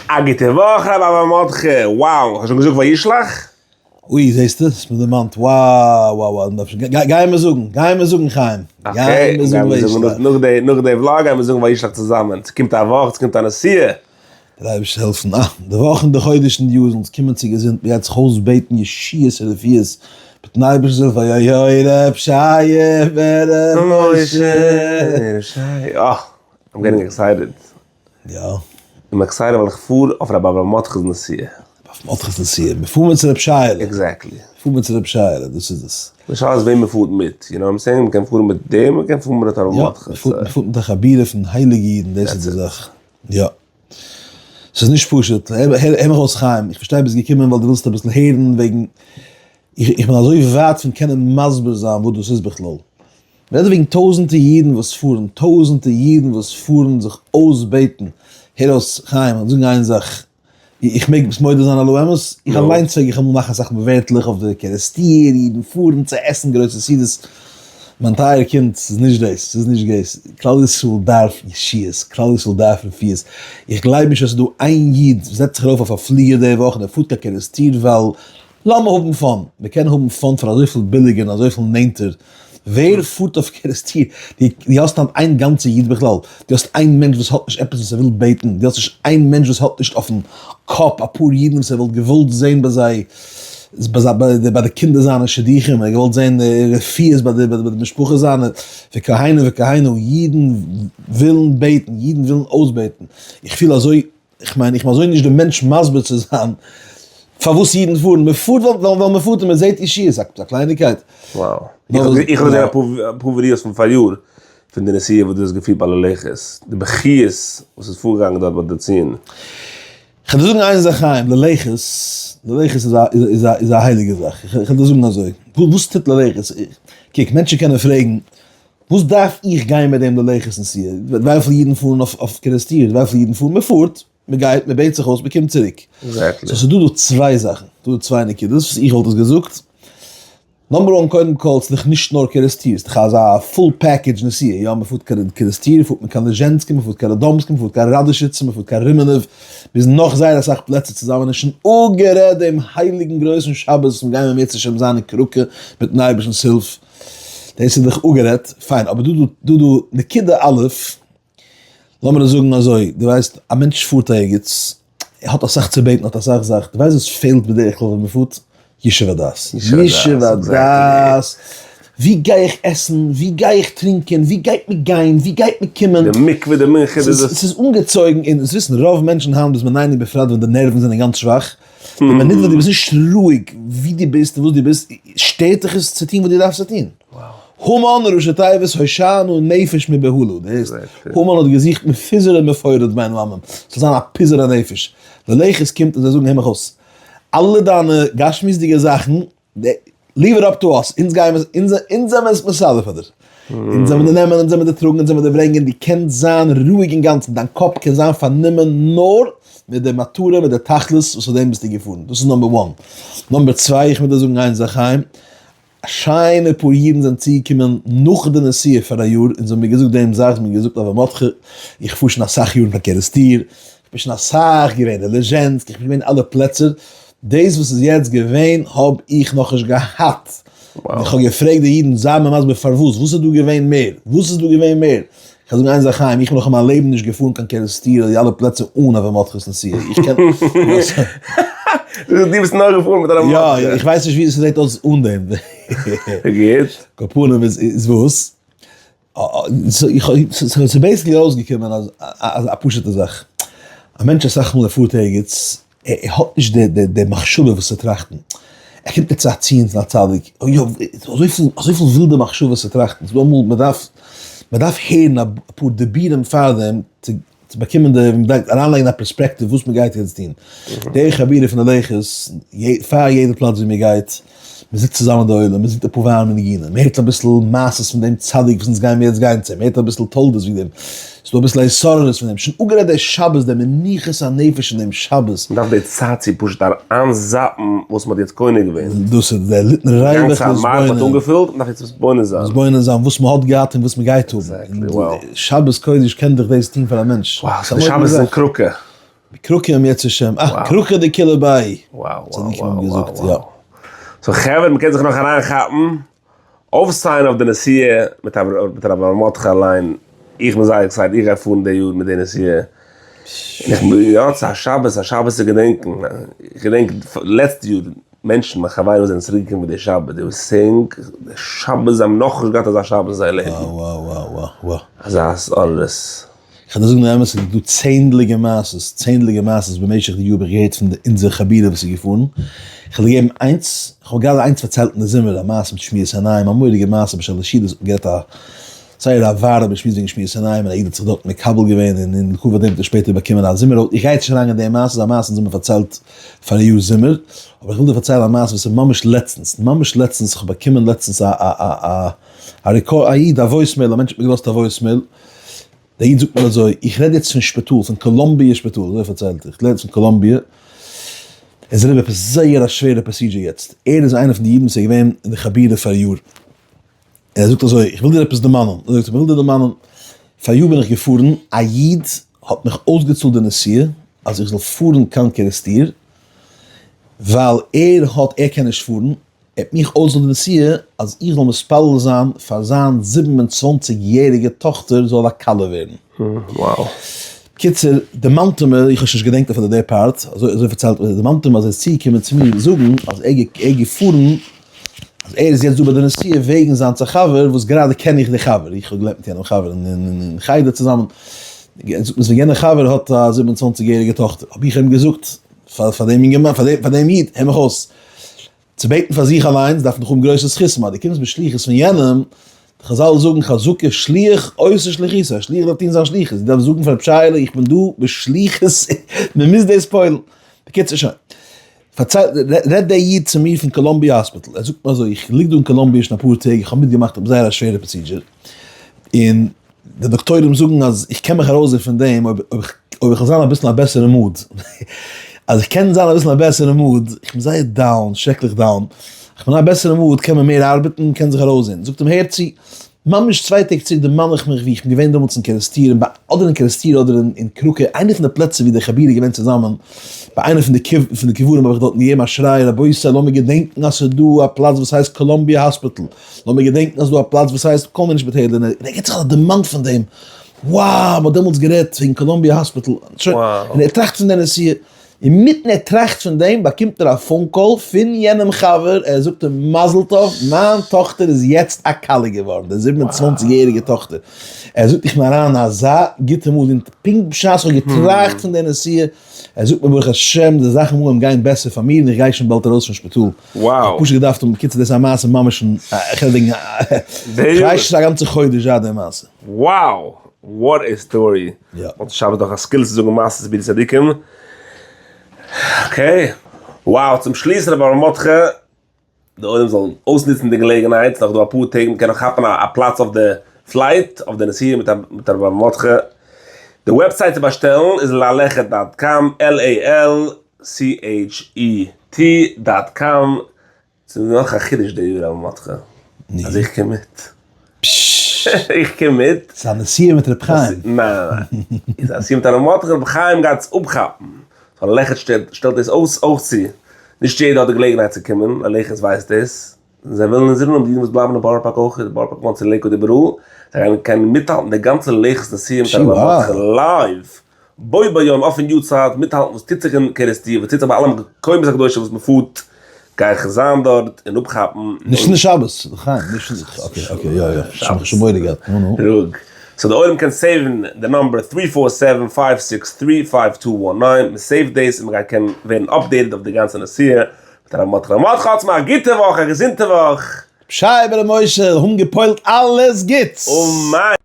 א גוטע וואך רבי אברהם מרדכי, wow, האסט שוין געזאגט וישלח? אוי זעסטו, האסט מיר דערמאנט, wow wow wow, מ'דארף שוין, גייען מיר זאגן, גייען מיר זאגן חיים, גייען מיר זאגן וישלח. נאך די נאך די vlog גייען מיר זאגן וישלח צוזאמען, ס'קומט א וואך, ס'קומט א נסיעה. דער אייבערשטער העלפן, אה, די וואך און די חודש און די יאר זאלן אונז קומען צו געזונט, מ'גייט זיך אויסבעטן ישועות און רפואות, מיטן אייבערשטנ'ס הילף, אוי אוי אוי ר' שייע בן ר' משה. אה, I'm getting excited. יא. I'm excited ווייל איך פאר אויף רבי אברהם מרדכי'ס נסיעה. אויף מרדכי'ס נסיעה, מיר פארן צו רב שייעלע. Exactly. מיר פארן צו רב שייעלע, דאס איז עס. די שאלה איז וועם מען פארט מיט, you know what I'm saying? מ'קען פארן מיט דעם, מ'קען פארן מיט רבי מרדכי. יא, מ'פארט מיט א חבורה פון הייליגע אידן, דאס איז די זאך. יא. ס'איז נישט פשוט. הער מיך אויס חיים, איך פארשטיי ביסט געקומען ווייל דו ווילסט אביסל הערן וועגן, איך בין אזוי ווייט פון קענען מסביר זיין וואס דאס איז בכלל. מ'רעדט דא וועגן טויזענטער אידן וואס פארן, טויזענטער אידן וואס פארן זיך אויסבעטן. הער אויס חיים, איך וועל זאגן איין זאך, איך מעג עפעס מודה זיין על האמת? איך אליינס פלעג איך אמאל מאכן אסאך ווערטלעך אויף די קערעסטיר אידן פארן צו עסן גרויסע סעודות, מיין טייער קינד, ס'איז נישט דאס, ס'איז נישט דאס, כלל ישראל דארף ישועות, כלל ישראל דארף רפואות, איך גלייב נישט אז ס'איז דא איין איד וואס זעצט זיך ארויף אויף א פליגער די וואך און ער פארט קיין קערעסטיר ווייל לאמיר האבן fun, מען קען האבן fun פאר אזויפיל ביליגער און אזויפיל נענטער, ווער פארט אויף קערעסטיר? דו האסט היינט איין גאנצע איד בכלל? דו האסט איין מענטש וואס האט נישט עפעס וואס ער וויל בעטן? דו האסט נישט איין מענטש וואס האט נישט אויפן קאפ אפאר אידן וואס ער וואלט געוואלט זען ביי זיי, ביי די קינדער זיינע שידוכים, ער האט געוואלט זען רפואות ביי די משפחה זיינע, וכהנה וכהנה, אידן ווילן בעטן, אידן ווילן אויסבעטן, איך פיל אזוי איך מיין איך בין אזוי נישט די מענטש מסביר צו זיין פארוואס אידן פארן, מען פארט ווייל מען פארט און מען זעט אישי, איז א קלייניקייט. Wow. איך האב געזען אפאר ווידיאוס פון פאריאר פון די נסיעה וואס דו האסט געפירט ביי ללכת, די בכיות וואס איז פארגעגאנגען דארט ביי די ציון. כ'וועל דיר זאגן איין זאך חיים, ללכת, ללכת איז א איז א איז א הייליגע זאך, כ'וועל דיר זאגן אזוי, וואס טוט ללכת, קוק מענטשן קענען פרעגן וואס דארף איך גיין מיט דעם ללכת נסיעה? וויפיל אידן פארן אויף קערעסטיר? וויפיל אידן פארן? מען פארט, מען גייט, מען בעט זיך אויס, מען קומט צוריק. Exactly. So ס'איז דא דא צוויי זאכן, דא דא צוויי נקודות וואס איך וואלט עס געזאגט. Number one קודם כל, ס'איז דאך נישט נאר קערעסטיר, ס'איז דאך אזא full package נסיעה, יא, מען פארט קיין קערעסטיר, פארט מען קיין ליזשענסק, מען פארט קיין ראדאמסק, מען פארט קיין ראדאשיץ, מען פארט קיין רימינוב, ביז נאך זייער אסאך פלעצער צוזאמען און שוין אפגערעדט דעם הייליגן גרויסן שבת וואס מיר גייען אם ירצה השם זיין אין קראקע מיטן אייבערשטנ'ס הילף. דאס איז דאך אפגערעדט, פיין, אבער דא דא דא נקודה א', לאמיר עס זאגן אזוי, דו ווייסט, א מענטש פארט ערגעץ, ער האט אסאך צו בעטן, האט אסאך זאכן, דו ווייסט וואס פעלט בדרך כלל ווען מען פארט? ישוב הדעת. ישוב הדעת, ווי גיי איך עסן, ווי גיי איך טרינקען, ווי גייט מען גיין, ווי גייט מען קומען. די מקווה, די מנחה, די. ס'איז אנגעצויגן, און זאלסט וויסן, רוב מענטשן היינט ביז מנייני בפרט ווען די נערוון זענען גאנץ שוואך, די מינוט וואס דו ביסט נישט רואיג ווי דו ביסט און וואס דו ביסט, שטערט דיך עס צו טון וואס דו דארפסט צו טון. המן ראשי תיבות הושענא נפש מבהלה, דאס המן האט געזוכט מפוזר ומפורד בין העמים, ס'זאל זיין א פיזור הנפש. ללכת קומט און זיי זאגן הער מיך אויס, אלע דיינע גשמיות'דיגע זאכן, leave it up to us, אונז גייען עס, אונז זעמער עס מסדר פאר דיר. אונז זעמער דיר נעמען, אונז זעמער דיר טראגן, אונז זעמער דיר ברענגען, דו קענסט זיין רואיג אינגאנצן, דיין קאפ קען זיין פארנומען נאר מיט די מטרה, מיט די תכלית וואס פאר דעם ביסטו געפארן. דאס איז number one. Number צוויי, איך מוז דיר זאגן איין זאך חיים, א שיינע פאר אידן זענען צוגעקומען נאך די נסיעה פאר א יאר און זיי האבן מיר געזאגט דעם זאך, זיי האבן מיר געזאגט אברהם מרדכי, איך פאר שוין אסאך יארן קיין קערעסטיר, איך בין שוין אסאך געווען אין ליזשענסק, איך בין געווען אין אלע פלעצער, דאס וואס איז יעצט געווען האב איך נאכנישט געהאט. און איך האב געפרעגט די אידן, זיי מיר מסביר פארוואס, וואס איז דא געווען מער? וואס איז דא געווען מער? איך וועל זאגן איין זאך חיים, איך בין נאך אין מיין לעבן נישט געפארן קיין קערעסטיר אדער די אלע פלעצער אן אברהם מרדכי'ס נסיעה. איך קען. דו ביסט נאר געפארן מיט אברהם מרדכי. יא, איך ווייס נישט ווי עס זעט אויס אן דעם. גוט. כל פנים איז וואס? ס'איז basically ארויסגעקומען אז א פשוט'ע זאך, א מענטש אסאך מאל ער פארט ערגעץ, ער האט נישט די מחשבה וואס צו טראכטן, ער קומט נישט צו א ציון פון א צדיק, אוי אזויפיל אזויפיל ווילדע מחשבות צו טראכטן, ס'איז דא אמאל מ'דארף מ'דארף הערן אפאר דיבורים פארדעם צו צו באקומען די, ווי מ'דארף אריינלייגן א פערספעקטיוו וואס מ'גייט יעצט טון. די חבורה פון די לחות, פאר יעדע פלאץ ווי מ'גייט, מ'זיצט צוזאמען די עולם, מ'זינגט אפאר ווארעמע ניגונים, מ'הערט אביסל מעשות פון דעם צדיק וואס אונז גייען מיר יעצט גיין צו, מ'הערט אביסל תולדות ווי דעם, ס'דא אביסל התעוררות פון דעם, שוין אפגערעדט דער שבת, דער מנוחת הנפש אין דעם שבת. מ'דארף די צייט צו פשוט איינזאפן וואס מ'האט יעצט קונה געווען. דאס איז דער ליתן ריווח להתבונן. די גאנצע מארק האט אנגעפילט, מ'דארף יעצט מתבונן זיין. מתבונן זיין וואס מ'האט געהאט און וואס מ'גייט האבן. Exactly, wow. שבת קודש קען דאך דאס טון פאר א מענטש. Wow, ס'איז די שבת אין קראקע. קראקע אם ירצה השם, אה, קראקע די קילע ביי. וואו, צדיקים האבן געזאגט, יא. so חברה, מ'קען זיך נאך אריינכאפן, אויפ sign אויף די נסיעה מיט רבי אברהם מרדכי אליין, איך בין זייער excited, איך גיי פארן די יאר מיט די נסיעה, און איך בין, יא, ס'איז א שבת, א שבת צו געדענקן, איך געדענק לעצטע יאר, מענטשן, מיין חברים וואס זענען צוריק געקומען מיט די שבת, they were saying, די שבת, זיי האבן נאכנישט געהאט אזא שבת אין זייער לעבן. וואו וואו וואו וואו וואו. אזא התעוררות. כ'וועל דיר זאגן די אמת, ס'איז דא צענדליגע מעשות, צענדליגע מעשות במשך די יאר האב איך געהערט פון די אונזער חבירה וואס איז געפארן, כ'וועל דיר געבן איינס, כ'האב גראדע איינס פארציילט אין די זומער, א מעשה מיט שמירת עיניים, א מורא'דיגע מעשה בשלש סעודות האט מען גערעדט א זייער א ווארעמע שמועס וועגן שמירת עיניים און א איד האט זיך דארט מקבל געווען און און לכבוד דעם האט ער שפעטער באקומען א זומער הויז, איך גיי יעצט נישט אריין אין די מעשה, ס'איז א מעשה אונז האבן פארציילט פאריאר זומער, אבער איך וויל דיר פארציילן א מעשה וואס איז ממש לעצטנס, ממש לעצטנס, כ'האב באקומען לעצטנס א א א א א record, א איד א voicemail, א מענטש האט מיר געלאזט א voicemail, דער איד זאגט מיר אזוי, איך רעד יעצט פון שפיטאל, פון קאלאמביע שפיטאל, אזוי פארציילט ער, איך רעד יעצט פון קאלאמביע, עס איז אריבער עפעס זייער א שווערע procedure יעצט, ער איז איינער פון די אידן וואס איז געווען אין די חבירה פאריאר, ער זאגט אזוי, איך וויל דיר עפעס דערמאנען, ער זאגט, איך וויל דיר דערמאנען, פאריאר בין איך געפארן, א איד האט מיך אויסגעצאלט די נסיעה אז איך זאל פארן קיין קערעסטיר, ווייל ער האט, ער קען נישט פארן, ער האט מיך אויסגעצאלט די נסיעה אז איך זאל מתפלל זיין פאר זיין 27 יעריגע טאכטער זאל א כלה ווערן. Wow. בקיצור, דערמאנט ער מיר, איך האב שוין נישט געדענקט אפילו די part, אזוי אזוי פארציילט מיר, דערמאנט ער מיר אז ער איז צוגעקומען צו מיר זאגן אז ער איז געפארן, אז ער איז יעצט דא ביי די נסיעה וועגן זיינס א חבר, וואס גראדע קען איך די חבר, איך האב געלערנט מיט יענעם חבר אין חדר צוזאמען, זאגט מיר אז יענער חבר האט א 27 יעריגע טאכטער, האב איך אים געזאגט פאר דעם אינגערמאן, פאר דעם איד, הער מיך אויס, צו בעטן פאר זיך אליינס דארף מען דאך האבן גרויסע זכותים, אז דו קומסט בשליחות פון יענעם, די חזל זאגן חזקה שליח עושה שליחותו, א שליח דארף טון זיין שליחות, דו דארפסט זאגן פאר רב שייעלע איך בין דא בשליחות, מען מוז דאס פועל'ן. בקיצור שוין. פארציילט, רעדט דער איד צו מיר פון קאלאמביע hospital, ער זאגט מיר אזוי, איך ליג דא אין קאלאמביע שוין אפאר טעג, איך האב מיטגעמאכט עפעס זייער א שווערע procedure, און די דאקטוירים זאגן אז איך קען מיך ארויסזען פון דעם אויב אויב איך וועל זיין אביסל א בעסערע mood. אז איך קען זיין אביסל א בעסערע mood, איך בין זייער down, שרעקליך down, איך בין אין א בעסערע mood קען מען מער ארבעטן, קען זיך ארויסזען. זאגט אים הער צו, ממש צוויי טעג צוריק דערמאן איך מיך ווי איך בין געווען דעמאלטס אין קערעסטיר, אדער אין קערעסטיר אדער אין קראקע, איינע פון די פלעצער ווי די חבירה איז געווען צוזאמען, ביי איינע פון די קברים האב איך דארטן געגעבן א שריי, רבותי לאמיר געדענקן אז ס'איז דא א פלאץ וואס הייסט קאלאמביע hospital, לאמיר געדענקן אז ס'דא א פלאץ וואס הייסט קאלמען נישט מיט העדלער, און ער גיבט זיך א דערמאן פון דעם, wow, מ'האט דעמאלטס גערעדט וועגן קאלאמביע hospital, שוין, און ער טראכט פון די נסיעה, אינמיטן ער טראכט פון דעם באקומט ער א phone call פון יענעם חבר, ער זאגט אים מזל טוב, מיין טאכטער איז יעצט א כלה געווארן, די 27 יעריגע טאכטער, ער זאגט איך בין אריין אין אזא גוטע mood, און פונקט בשעת איך האב געטראכט פון די נסיעה, ער זאגט מיר ברוך השם די זאכן אנגעהויבן גיין בעסער פאר מיר און איך גיי שוין באלד ארויס פון שפיטאל. Wow. איך פשוט געדארפט האבן, בקיצור דאס איז א מעשה ממש פון, איך רעד וועגן, איך ווייס שוין א גאנצע חודש זייט די מעשה. Wow! What a story! יא. מוצאי שבת דאך א skill צו זאגן מעשות בידי צדיקים. Okay. Wow, צום שליסן רבי אברהם מרדכי, די עולם זאל אויסנוצן די געלעגנהייט, ס'נאך דא אפאר טעג, מ'קען נאך כאפן א פלאץ אויף די flight, אויף די נסיעה מיט רבי אברהם מרדכי. די website צו באשטעלן איז ללכת dot com, LALCHET dot com. ס'איז נאך א חידוש די יאר רבי מרדכי, אז איך קום מיט. איך קום מיט. ס'איז א נסיעה מיט רבי חיים. ניין ניין ניין. איז א נסיעה מיט רבי מרדכי, רבי חיים גייט עס אפכאפן. so ללכת שטעלט דאס אויס אויך צו. נישט יעדער האט די געלעגנהייט צו קומען, ללכת ווייסט דאס. זיי ווילן אונז רעדן די אידן וואס בלייבן אין בארא פארק אויך, בארא פארק מאנסי לעיקוואד איבעראל, זיי גייען קענען מיטהאלטן די גאנצע ללכת נסיעה מיט הרב מרדכי live, בו ביום אויפן יארצייט, מיטהאלטן וואס טוט זיך אין קערעסטיר, וואס טוט זיך ביי אלע מקומות הקדושים וואס מען פארט, גיי איך זיין דארט און אפכאפן. נישט אין שבת, לחיים, נישט אין, okay okay יא יא, שוין שוין מורא געהאט, נו נו. רואיג. so די עולם קען save ן די number three four seven five six three five two one nine, מען save ט דאס און מען גייט קענען ווערן updated אויף די גאנצע נסיעה, מיט הרב מרדכי. ר' מרדכי האטס מיר א גוטע וואך, א געזונטע וואך. פשי ר' משה, האבן געפועלט אלעס גוטס! אמן!